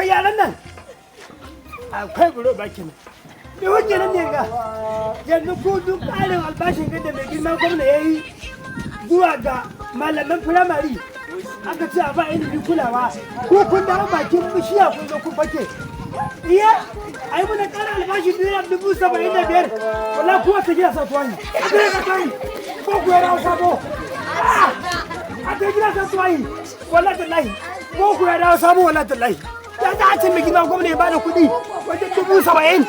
Yaran nan akwai buro bakin me wace nan ne ga yanzu ko duk ƙarin albashin da mai girma gwamna ya yi zuwa ga malaman firamare, aka ce a ba ilimi kulawa, ko kun dawo bakin bishiya kun zo kun fake. Iya, ai muna ƙara albashi naira 75,000. Wala kuwa ta gida satuwa ne a ta gida satuwa ko ku ya dawo sabo a ta gida satuwa yi. Wallahi tallahi, ko ku ya dawo sabo. Wallahi tallahi, ya za a ce mai girma gwamna ya bada kuɗi wajen 70,000,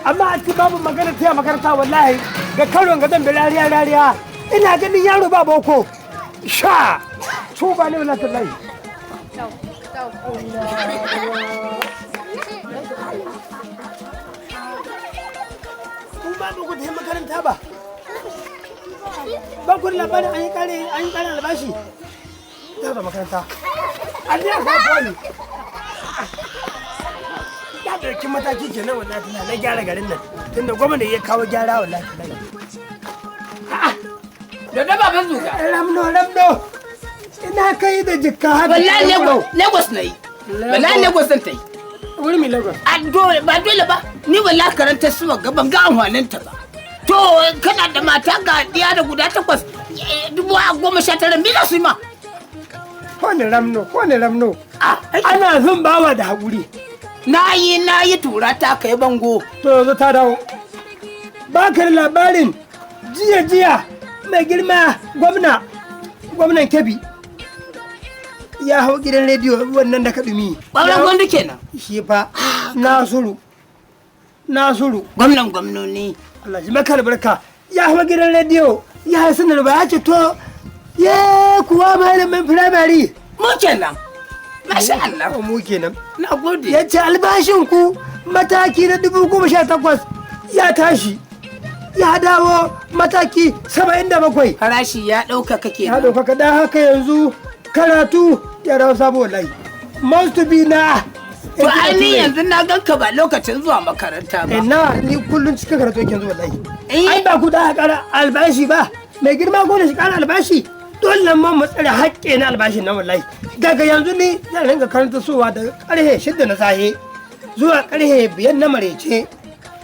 amma a ci babu magana taya makaranta? Wallahi ga karon ga zan bi rariya rariya. Ina ganin yaro ba boko sha tuba ne. Wallahi tallahi, kun ba ku tafi makaranta ba, ba ku da labarin an yi kare albashi ta da makaranta. An ne a ne ya ɗauki mataki kenan. Wallahi tana na gyara garin nan tunda gwamna ya kawo gyara. Wallahi tallahi. Da da baban zuga. Ramno, Ramno, ina kai da jikka haka? Wallahi Lagos na yi. Wallahi Lagos zan ta yi. Wuri mi Lagos? A dole ba dole ba. Ni wallahi karantar su ga ban ga amfanin ta ba. To kana da mata ga diya da guda takwas, 19,000 me za su yi ma? Ko ne Ramno, ko ne Ramno. Ah, ana son bawa da haƙuri. Na yi tura ta kai bango. To yanzu ta dawo. Ba ka da labarin jiya jiya mai girma gwamna, gwamnan Kebbi, ya hau gidan rediyo wannan da ka ɗumi. Gwamnan gwandu kenan. Shi fa Nasiru, Nasiru. Gwamnan gwamnoni. Allah shi maka albarka. Ya hau gidan rediyo ya yi sanarwa, ya ce to ye kuwa malamin firamare. Mu kenan. Masha Allah. Mu kenan. Na gode. Ya ce albashin ku mataki na 18,000 ya tashi ya dawo mataki 77. Farashi ya ɗaukaka Ya kenan. ɗaukaka. Dan haka yanzu karatu ya dawo sabo. Wallahi must be na. To ai ni yanzu na ganka ba lokacin zuwa makaranta ba. Ina ni kullum cikin karatu yake yanzu wallahi. Eh. Ai ba ku da ƙara albashi ba, mai girma gona shi ƙara albashi, dole nan ma mu tsare haƙƙi na albashin nan. Wallahi daga yanzu ni zan ringa karanta sowa daga karhe 6 na safe zuwa karhe 5 na marece.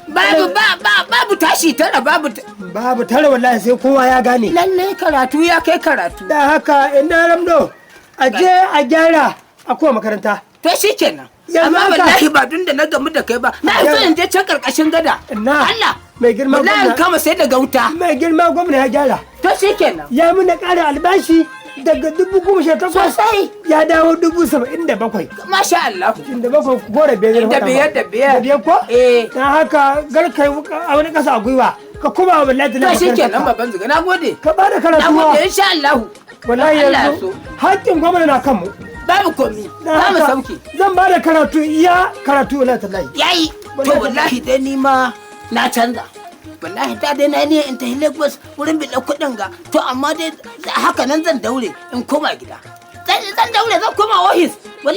Babu ba ba babu tashi tara, babu Babu tara wallahi, sai kowa ya gane. Lalle karatu ya kai karatu. Da haka ina Ramdo, a je a gyara a kowa makaranta. To shikenan. Yanzu Amma haka- wallahi ba dun da na gamu da kai ba. Na so in je can karkashin gada. Ina Allah. mai girma Wallahi in gwamna kama sai daga wuta. Mai girma gwamna ya gyara. To shikenan. Ya muna ƙara albashi daga 18,000 Sosai. ya dawo 77,000. Masha Allah. Da bakwai ko da biyar? Da biyar, da biyar. Da biyar ko? Eh. Dan haka garkai a wani kasa a gwiwa, ka kuma wallahi To shikenan baban zuga. Na gode. Ka ba da Na karatu. gode insha Allah. Wallahi Allah ya yanzu so. haƙƙin gwamna na kanmu. Babu komi. Dan Za mu haka sauke. zan ba da karatu, iya karatu, wallahi tallahi. Yayi. To wallahi dai ni ma na canza. Wallahi da dai na ne in tafi Lagos wurin biɗa kuɗin ga. To amma dai haka nan zan daure in koma gida. Zan daure zan koma ofis. Wallahi.